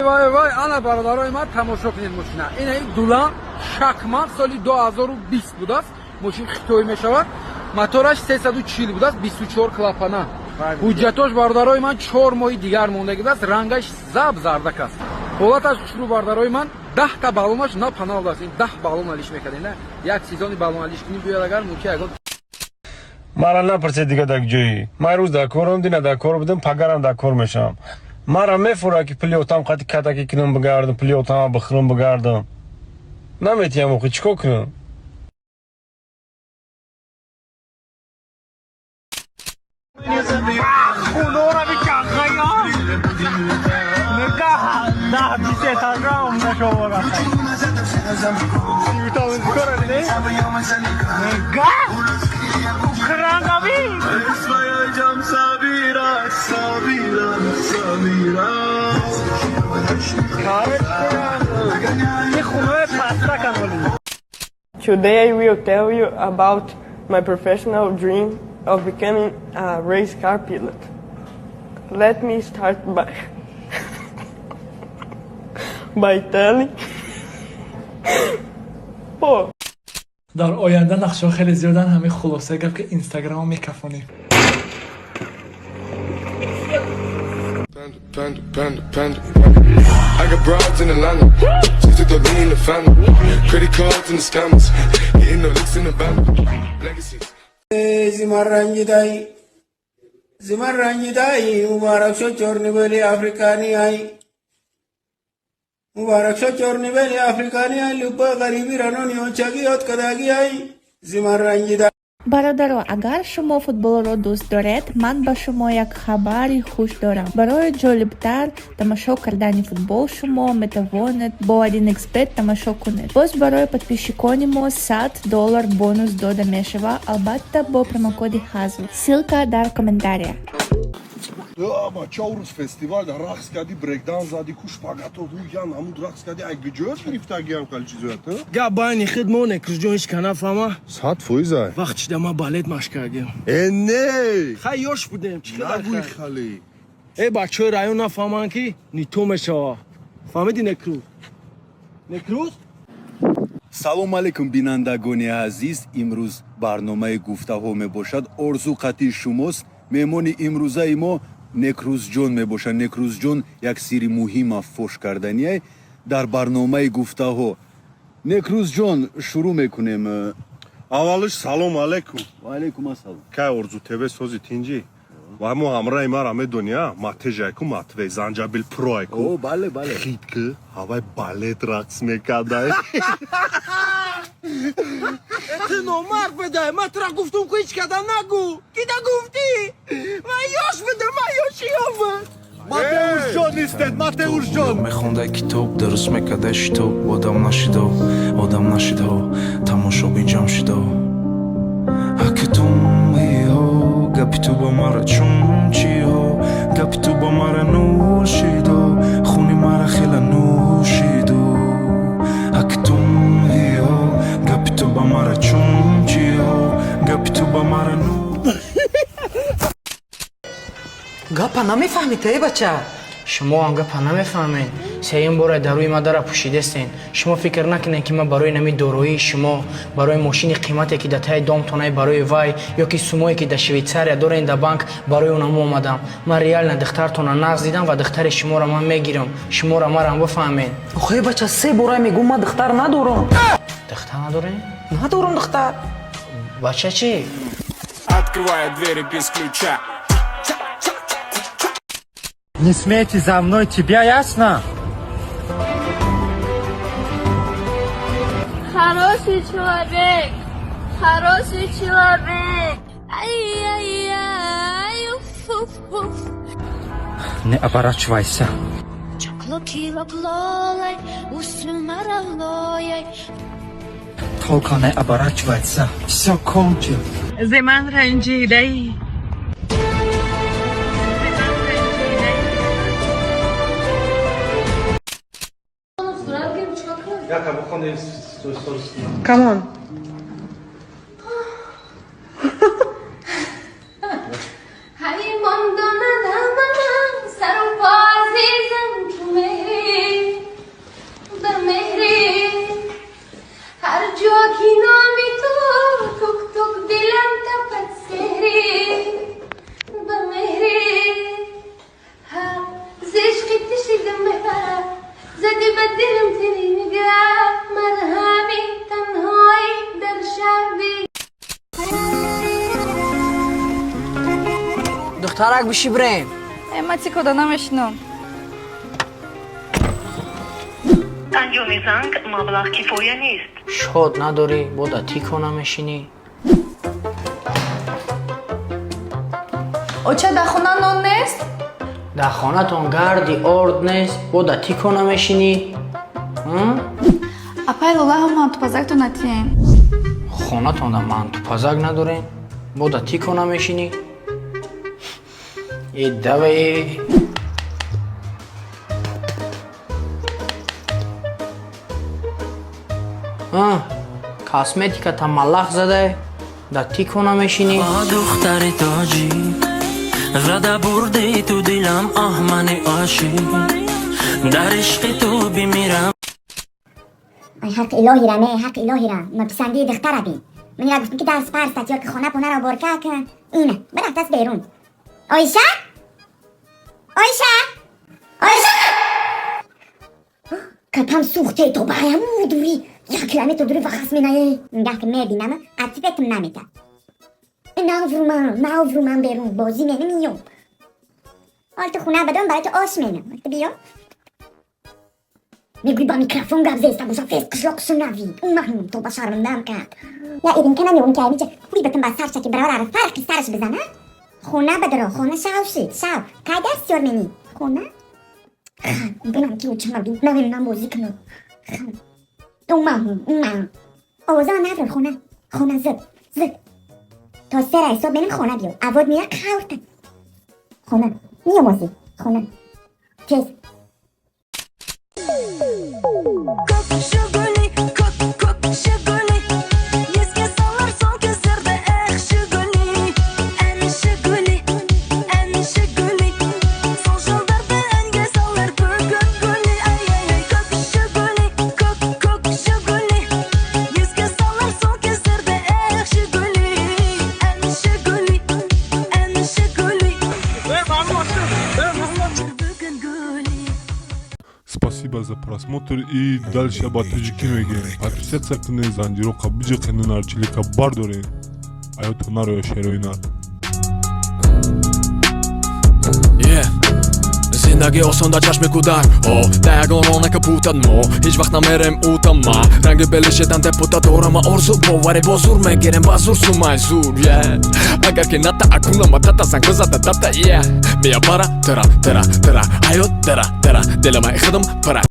Вай вай, ана бародарои ман, тамошо кунед мошина. Ина Дулан Шакман, соли 2020 будааст. Мошин хитоӣ мешавад. Мотораш 340 будааст, 24 клапана. Ҳуҷҷатош, бародарои ман, 4 моҳи дигар мондагӣ будааст. Рангаш заб зардак аст. Ҳолаташ хушрӯ, бародарои ман, 10 та баллонаш на панал аст. Ин 10 баллон алиш мекардем, на? Як сезони баллон алиш кунем, биёяд агар мумкин ягон. Мара напурсед дига дар ҷои ман. Рӯз дар корам, дина дар кор будам, пагарам дар кор мешавам. Мара мефура ки пулиотам қати катаки кунам, бигардам, пулиотама бихӯрам, бигардам. Наметиям, охи чӣ кор кунам? Хунора бичахая нигоҳ 10-20 этажа умнашовора нигоҳ крангави. Today I will tell you about my professional dream of becoming a race car pilot. Let me start by telling. Pô. Дар оянда нақшҳо хеле зиёданд. Ҳамин хулосаи гап, ки инстаграмро мекафонем. Panda, panda, panda, panda. I got broads in Atlanta. Just took the lean in the family. Credit cards and the scammers. Hitting the licks in the band. Legacies. Zimarranjitai Zimarranjitai Mubarak sochorni beli Afrikani ai Mubarak sochorni beli Afrikani ai lubba garibi ranoni ochagi ot kadagi ai Zimarranjitai. Бародаро, агар шумо футболро дӯст доред, ман ба шумо як хабари хуш дорам. Барои ҷолибтар тамошо кардани футбол шумо метавонед бо 1xBet тамошо кунед. Боз барои подписчикони мо 100 доллар бонус дода мешавад, албатта бо промокоди ХАЗЛ. Ссылка дар комментария. Бача, рӯз фестивал да рақс кардӣ, брейкданс задӣ, ку шпагато ян ҳамуд рақс кардӣ, ай гиҷоят гирифтагиам хали чизоят? Гап байни худ мо, Некрӯзҷон, ҳеч ка нафаҳма. 100% ай. Вақт чида ма балет машқ кардем. Э, не. Хай, ёш будем, чӣ? Нагӯй хали. Э, бачаҳои район нафаҳманд, ки нито мешава. Фаҳмиди, Некрӯз? Некрӯз. Салом алейкум, бинандагони азиз! Имрӯз барномаи гуфтаҳо мебошад, орзу қатъи шумост. Меҳмони имрӯзаи мо Некрӯзҷон мебошад. Некрӯзҷон як сирри муҳима фош кардания дар барномаи гуфтаҳо. Некрӯзҷон, шурӯъ мекунем. Аввалиш, салом алейкум. Ваалейкум ассалом. Кай, Орзу ТВ, сози, тинҷӣ? Ва мо ҳамраи мара медони, а матежайку, Матвей Занҷабил проайку. О, бале, бале. Хит ки ҳавай балет рақс мекардай. Ту номард будай! Ман тура гуфтум, ку ҳеч када нагӯ, кида гуфтӣ? Ман ёш будам, ман ёши ёб. Матеушҷон нистед, Матеушҷон. Мехондай китоб, дуруст мекардай шитоб, одам нашидо, одам нашидо, тамошобин ҷамъ шидо. Ҳакитумиҳо, гапи ту ба мара чун чиҳо, гапи ту ба мара нӯшидо, хуни мара хела нӯшидо. Ҳакитумиҳо, гапи ту ба мара чун чиҳо, гапи ту ба мара нӯ. Гапа намефаҳмед, э бача? Шумо ҳам гапа намефаҳмед. Сеюм бора дар рӯи ма дара пӯшидастен. Шумо фикр накунед, ки ман барои нами дороии шумо, барои мошини қимате, ки дар таи домтонай, барои вай ё ки сумое, ки дар Швейтсария дорен дар банк, барои онамо омадам. Ман реально духтартона нағз дидам ва духтари шуморо ман мегирам. Шуморо марам бифаҳмед. Охе, бача, се бора мегӯм, ман духтар надорам. Духтар надорем? Надорам духтар. Бача чӣ? Открывая двери без ключа. Не смейте за мной, тебя ясно? Хороший человек, хороший человек. Ай-яй-яй, уф-уф-уф. Не оборачивайся. Чоклокилоклолай, усумаралояй. Только не оборачивайся. Все кончил. Зи ман ранҷидаӣ. Яка бухони. Come on. Ҳай мондонадамам сару по азизам, ту меҳри. Духтарак, биши, бирем. Э, ма тикода намешинам. Анҷоми занг маблағ кифоя нест. Шод надорӣ, бо да тико намешинӣ. Оча, дар хона нон нест? Дар хонатон гарди орд нест, бо да тико намешинӣ. Апай Лола, ҳам мантупазактон натиен. Хонатон да мантупазак надорем, бо да тико намешинӣ. Э, давай. Косметиката малах задай, да тико намешинӣ. Духтари тоҷик, зада бурди ту дилам, оҳ, мани ошиқ, дар ишқи ту бимирам. Ай, ҳақ илоҳира, не, ҳақ илоҳира, маписандии духтара бин. Ман ира гуфтам, ки даст парстат ё ки хона понаро борка кун. Ина бирафтаст берун. Оиша, Оиша, Оиша! Капам сӯхте, то ба ҳаму дури, 1 километр дури вахас менае. Нгаҳ ки мебинам, атифетм намета. Навруман, навруман, берун бозӣ менам, миём. Ҳол ту хона бадом, барои ту ош менам. Ту биё. Мегӯй, ба микрофон гап зеста боша, фез қишлоқ шунавӣ. Умаҳм, то ба шармандам кард. Я иринка намеём, ки аймича ҳуй батам ба сарша, ки бародар фарқи сараш бизана. Хона бадро, хона шав шид, шав. Кай дарс ёр менӣ? Хона? Бинам ки учама бин, намемонам бозӣ кунам. Умаҳм, умаҳм. Овоза наврор, хона, хона, зуд, зуд. То сера ҳисоб менам, хона биё. Авод мея қаврта. Хона, меомозӣ, хона. Тез. Көк Жигули, көк, көк Жигули, еске салар сол кездерді, эх, Жигули. Ән Жигули, ән Жигули, сол жылдарды әнге салар бүгін гули. Ай, ай, ай, көк Жигули, көк, көк Жигули, еске салар сол кездерді, эх, Жигули. Ән Жигули, ән Жигули, бүгін гули. Спасибо за просмотр и дальше ба таҷикӣ мегӯем. Подписаться кунед, занҷироқа биҷиқенед, нарчилика бардоред. Аётон нароя, шерои нар. Yeah. Зиндагӣ осон дар чашми кӯдак, о да ягон ронака путад, мо ҳеҷ вақт намерем утама. Ранги белишедан депута дорама, орзу боварӣ бо зур мегирем, ба зур сумай зур. Yeah. Агар ки ната акуна матата, занг бизада дата. Yeah. Мия бара тара тара тара, ҳаёт дара дара, дилама худам пара.